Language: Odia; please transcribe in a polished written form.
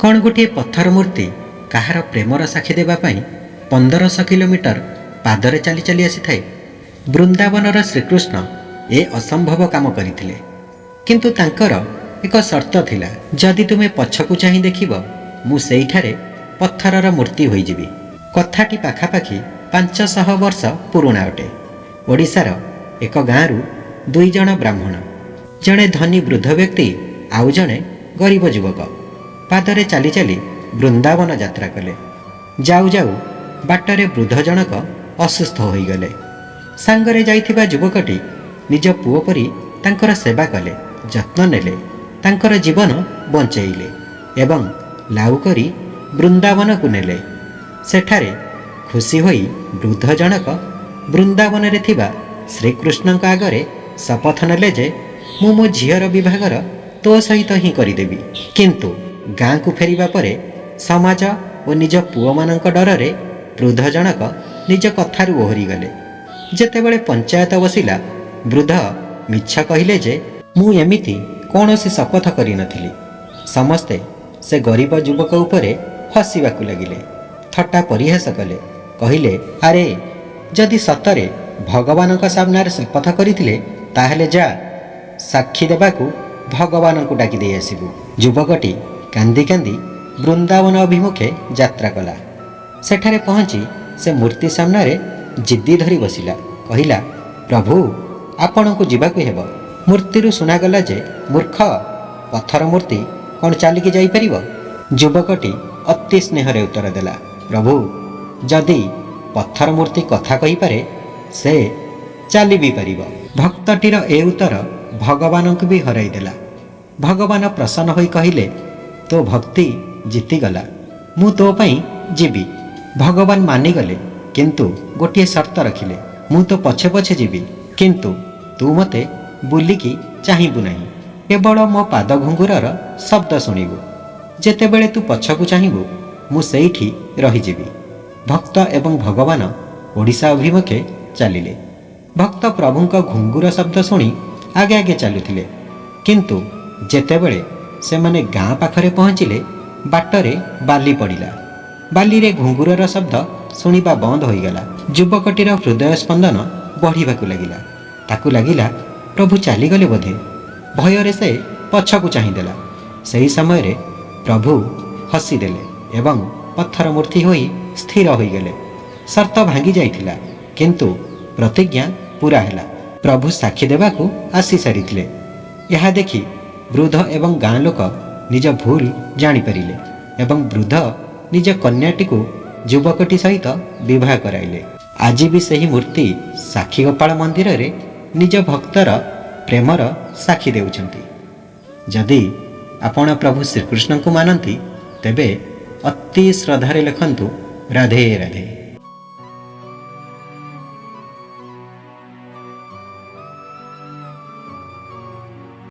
କ'ଣ ଗୋଟିଏ ପଥର ମୂର୍ତ୍ତି କାହାର ପ୍ରେମର ସାକ୍ଷୀ ଦେବା ପାଇଁ 1500 କିଲୋମିଟର ପାଦରେ ଚାଲି ଚାଲି ଆସିଥାଏ? ବୃନ୍ଦାବନର ଶ୍ରୀକୃଷ୍ଣ ଏ ଅସମ୍ଭବ କାମ କରିଥିଲେ, କିନ୍ତୁ ତାଙ୍କର ଏକ ସର୍ତ୍ତ ଥିଲା, ଯଦି ତୁମେ ପଛକୁ ଚାହିଁ ଦେଖିବ, ମୁଁ ସେଇଠାରେ ପଥରର ମୂର୍ତ୍ତି ହୋଇଯିବି। କଥାଟି ପାଖାପାଖି 500 ବର୍ଷ ପୁରୁଣା ଅଟେ। ଓଡ଼ିଶାର ଏକ ଗାଁରୁ ଦୁଇ ଜଣ ବ୍ରାହ୍ମଣ, ଜଣେ ଧନୀ ବୃଦ୍ଧ ବ୍ୟକ୍ତି ଆଉ ଜଣେ ଗରିବ ଯୁବକ, ପାଦରେ ଚାଲି ଚାଲି ବୃନ୍ଦାବନ ଯାତ୍ରା କଲେ। ଯାଉ ଯାଉ ବାଟରେ ବୃଦ୍ଧ ଜଣକ ଅସୁସ୍ଥ ହୋଇଗଲେ। ସାଙ୍ଗରେ ଯାଇଥିବା ଯୁବକଟି ନିଜ ପୁଅ ପରି ତାଙ୍କର ସେବା କଲେ, ଯତ୍ନ ନେଲେ, ତାଙ୍କର ଜୀବନ ବଞ୍ଚେଇଲେ ଏବଂ ଲାଉ କରି ବୃନ୍ଦାବନକୁ ନେଲେ। ସେଠାରେ ଖୁସି ହୋଇ ବୃଦ୍ଧ ଜଣକ ବୃନ୍ଦାବନରେ ଥିବା ଶ୍ରୀକୃଷ୍ଣଙ୍କ ଆଗରେ ଶପଥ ନେଲେ ଯେ ମୁଁ ମୋ ଝିଅର ବିବାହଘର ତୋ ସହିତ ହିଁ କରିଦେବି। କିନ୍ତୁ ଗାଁକୁ ଫେରିବା ପରେ ସମାଜ ଓ ନିଜ ପୁଅମାନଙ୍କ ଡରରେ ବୃଦ୍ଧ ଜଣକ ନିଜ କଥାରୁ ଓହରିଗଲେ। ଯେତେବେଳେ ପଞ୍ଚାୟତ ବସିଲା, ବୃଦ୍ଧ ମିଛ କହିଲେ ଯେ ମୁଁ ଏମିତି କୌଣସି ଶପଥ କରିନଥିଲି। ସମସ୍ତେ ସେ ଗରିବ ଯୁବକ ଉପରେ ହସିବାକୁ ଲାଗିଲେ, ଥଟ୍ଟା ପରିହାସ କଲେ। କହିଲେ, "ଆରେ, ଯଦି ସତରେ ଭଗବାନଙ୍କ ସାମ୍ନାରେ ଶପଥ କରିଥିଲେ, ତାହେଲେ ଯା, ସାକ୍ଷୀ ଦେବାକୁ ଭଗବାନଙ୍କୁ ଡାକି ଦେଇ ଆସିବୁ।" ଯୁବକଟି କାନ୍ଦି କାନ୍ଦି ବୃନ୍ଦାବନ ଅଭିମୁଖେ ଯାତ୍ରା କଲା। ସେଠାରେ ପହଞ୍ଚି ସେ ମୂର୍ତ୍ତି ସାମ୍ନାରେ ଜିଦ୍ଦି ଧରି ବସିଲା। କହିଲା, "ପ୍ରଭୁ, ଆପଣଙ୍କୁ ଯିବାକୁ ହେବ।" ମୂର୍ତ୍ତିରୁ ଶୁଣାଗଲା ଯେ ମୂର୍ଖ, ପଥର ମୂର୍ତ୍ତି କ'ଣ ଚାଲିକି ଯାଇପାରିବ? ଯୁବକଟି ଅତି ସ୍ନେହରେ ଉତ୍ତର ଦେଲା, "ପ୍ରଭୁ, ଯଦି ପଥର ମୂର୍ତ୍ତି କଥା କହିପାରେ, ସେ ଚାଲି ବି ପାରିବ।" ଭକ୍ତଟିର ଏ ଉତ୍ତର ଭଗବାନଙ୍କୁ ବି ହରାଇ ଦେଲା। ଭଗବାନ ପ୍ରସନ୍ନ ହୋଇ କହିଲେ, "ତୋ ଭକ୍ତି ଜିତିଗଲା, ମୁଁ ତୋ ପାଇଁ ଯିବି।" ଭଗବାନ ମାନିଗଲେ, କିନ୍ତୁ ଗୋଟିଏ ସର୍ତ୍ତ ରଖିଲେ, "ମୁଁ ତୋ ପଛେ ପଛେ ଯିବି, କିନ୍ତୁ ତୁ ମୋତେ ବୁଲିକି ଚାହିଁବୁ ନାହିଁ। କେବଳ ମୋ ପାଦ ଘୁଙ୍ଗୁରର ଶବ୍ଦ ଶୁଣିବୁ। ଯେତେବେଳେ ତୁ ପଛକୁ ଚାହିଁବୁ, ମୁଁ ସେଇଠି ରହିଯିବି।" ଭକ୍ତ ଏବଂ ଭଗବାନ ଓଡ଼ିଶା ଅଭିମୁଖେ ଚାଲିଲେ। ଭକ୍ତ ପ୍ରଭୁଙ୍କ ଘୁଙ୍ଗୁର ଶବ୍ଦ ଶୁଣି ଆଗେ ଆଗେ ଚାଲୁଥିଲେ। କିନ୍ତୁ ଯେତେବେଳେ ସେମାନେ ଗାଁ ପାଖରେ ପହଞ୍ଚିଲେ, ବାଟରେ ବାଲି ପଡ଼ିଲା। ବାଲିରେ ଘୁଙ୍ଗୁରର ଶବ୍ଦ ଶୁଣିବା ବନ୍ଦ ହୋଇଗଲା। ଯୁବକଟିର ହୃଦୟ ସ୍ପନ୍ଦନ ବଢ଼ିବାକୁ ଲାଗିଲା। ତାକୁ ଲାଗିଲା, ପ୍ରଭୁ ଚାଲିଗଲେ ବୋଧେ। ଭୟରେ ସେ ପଛକୁ ଚାହିଁଦେଲା। ସେହି ସମୟରେ ପ୍ରଭୁ ହସିଦେଲେ ଏବଂ ପଥର ମୂର୍ତ୍ତି ହୋଇ ସ୍ଥିର ହୋଇଗଲେ। ସର୍ତ୍ତ ଭାଙ୍ଗି ଯାଇଥିଲା, କିନ୍ତୁ ପ୍ରତିଜ୍ଞା ପୁରା ହେଲା। ପ୍ରଭୁ ସାକ୍ଷୀ ଦେବାକୁ ଆସି ସାରିଥିଲେ। ଏହା ଦେଖି ବୃଦ୍ଧ ଏବଂ ଗାଁ ଲୋକ ନିଜ ଭୁଲ ଜାଣିପାରିଲେ ଏବଂ ବୃଦ୍ଧ ନିଜ କନ୍ୟାଟିକୁ ଯୁବକଟି ସହିତ ବିବାହ କରାଇଲେ। ଆଜି ବି ସେହି ମୂର୍ତ୍ତି ସାକ୍ଷୀଗୋପାଳ ମନ୍ଦିରରେ ନିଜ ଭକ୍ତର ପ୍ରେମର ସାକ୍ଷୀ ଦେଉଛନ୍ତି। ଯଦି ଆପଣ ପ୍ରଭୁ ଶ୍ରୀକୃଷ୍ଣଙ୍କୁ ମାନନ୍ତି, ତେବେ ଅତି ଶ୍ରଦ୍ଧାରେ ଲେଖନ୍ତୁ, ରାଧେ ରାଧେ।